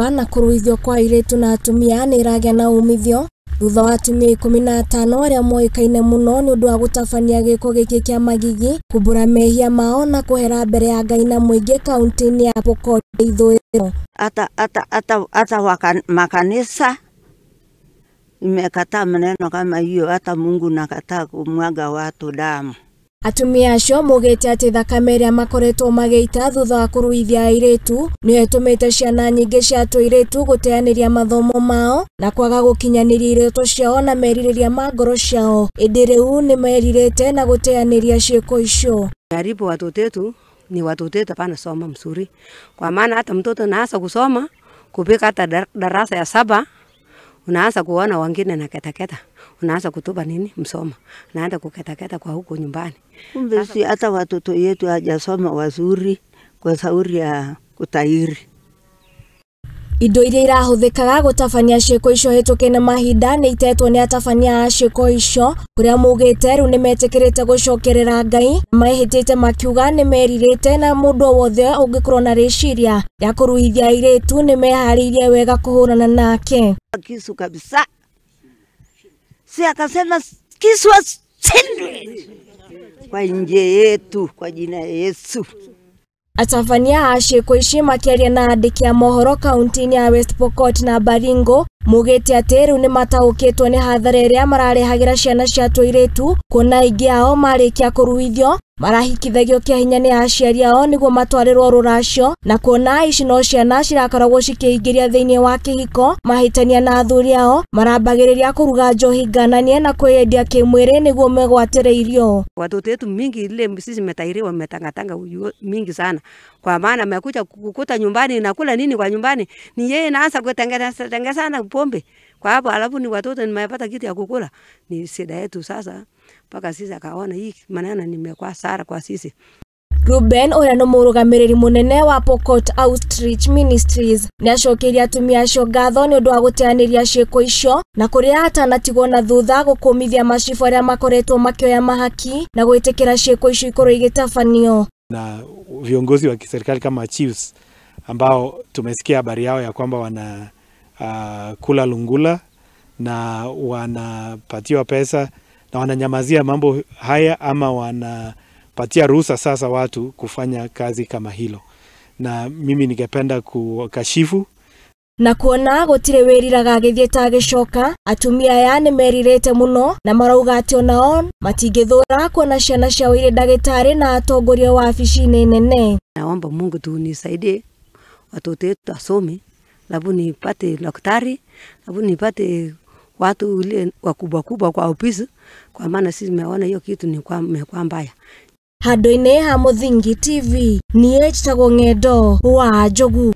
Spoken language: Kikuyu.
Na kũruithio kwa airĩtu na atumia nĩ ĩragĩa na umithio thutha wa atumia 15 arĩa moĩkaine mũno nĩ ũndũ wa gũtabania gĩko gĩkĩ kĩa magigi, kumbũra mehia mao na kũhera mbere ya Ngai na mũingĩ kaunti-inĩ ya Pokot ya Ithũĩro. Hata makanisa imekataa maneno kama hiyo, hata Mungu nakataa kumwaga watu damu. Atumia acio maugĩte atĩ thakame ĩrĩa makoretwo magĩita thutha wa kũruithia airĩtu nĩyo ĩtũmĩte ciana nyingĩ cia tũirĩtu gũteanĩria mathomo mao na kwaga gũkinyanĩria iroto ciao na merirĩria ma ngoro ciao, ĩndĩ rĩu nĩ merirĩte na gũteanĩria ciĩko icio. Karibu watoto wetu ni watoto wetu hapana soma mzuri, kwa maana hata mtoto naanza kusoma kupika hata darasa ya 7 unaanza kuona wengine na ketaketa, unaanza kutupa nini msoma, naanza kuketaketa kwa huko nyumbani. Kumbe si hata watoto yetu hajasoma wazuri kwa sauri ya kutairi. Indo iria irahũthĩkaga gũtabania ciĩko icio hĩtũke na mahinda nĩ itetwo nĩ atabania a ciĩko icio, kũrĩa maugĩte rĩu nĩmetĩkĩrĩte gũcokerera Ngai, mahĩtĩte makiuga nĩmerirĩte na mũndũ o wothe ũngĩkorwo na rĩciria rĩa kũruithia airĩtu nĩmeharĩirie wega kũhũrana nake. Kisu kabisa, si akasema kisu asindwe kwa nje yetu kwa jina Yesu. Atabania a ciĩko ici makĩaria na andĩki a mohoro kaunti-inĩ ya West Pokot na Baringo maugĩte atĩ rĩu nĩmataũkĩtwo nĩ hathara ĩrĩa mararehagĩra ciana cia tũirĩtu, kuona aingĩ ao marĩkia kũruithio marahikithagio kĩa hinya nĩ aciari ao nĩguo matwarĩrwo rũracio, na kuona ici no ciana cirakoragwo cikĩingĩria thĩinĩ wa kĩhiko mahĩtania na athuri ao marambagĩrĩria kũruga njohi ngananie na kwĩyendia kĩmwĩrĩ nĩguo megwatĩre irio. Watoto wetu mingi ile sisi metairiwa wametangatanga mingi sana, kwa maana amekuja kukuta nyumbani na kula nini kwa nyumbani ni yeye naanza kutengeneza sana pombe kwa hapo, alafu ni watoto nimepata kitu ya kukula. Ni shida yetu sasa, mpaka sisi akaona hii maneno nimekuwa sara kwa sisi. Ruben ũrĩa nĩ mũrũgamĩrĩri mũnene wa Pokot Outreach Ministries nĩacokeirie atumia acio ngatho nĩ ũndũ wa gũteanĩria ciĩko icio na kũrĩa atanatigwo na thutha gũkũmithia macibũ arĩa makoretwo makĩoya mahaki na gwĩtĩkĩra ciĩko icio ikorwo igĩtabanio. Na viongozi wa kiserikali kama chiefs ambao tumesikia habari yao ya kwamba wana kula lungula na wanapatiwa pesa na wananyamazia mambo haya ama wanapatia ruhusa sasa watu kufanya kazi kama hilo, na mimi ningependa kukashifu. Na kuona gũtirĩ wĩriraga agĩthiĩ ta agĩcoka, atumia aya nĩmerirĩte mũno na marauga atĩ onao matingĩthũra kuona ciana ciao irĩ ndagĩtarĩ na atongoria wabici-inĩ nene. Naomba Mungu tu nisaidie watoto wetu asome, labu nipate daktari, labu nipate watu ule wakubwa kubwa kwa ofisi, kwa maana sisi tumeona hiyo kitu ni kwa mbaya. Handũ-inĩ ha Mũthingi TV, niĩ njĩtagwo Ng'endo wa Njogu.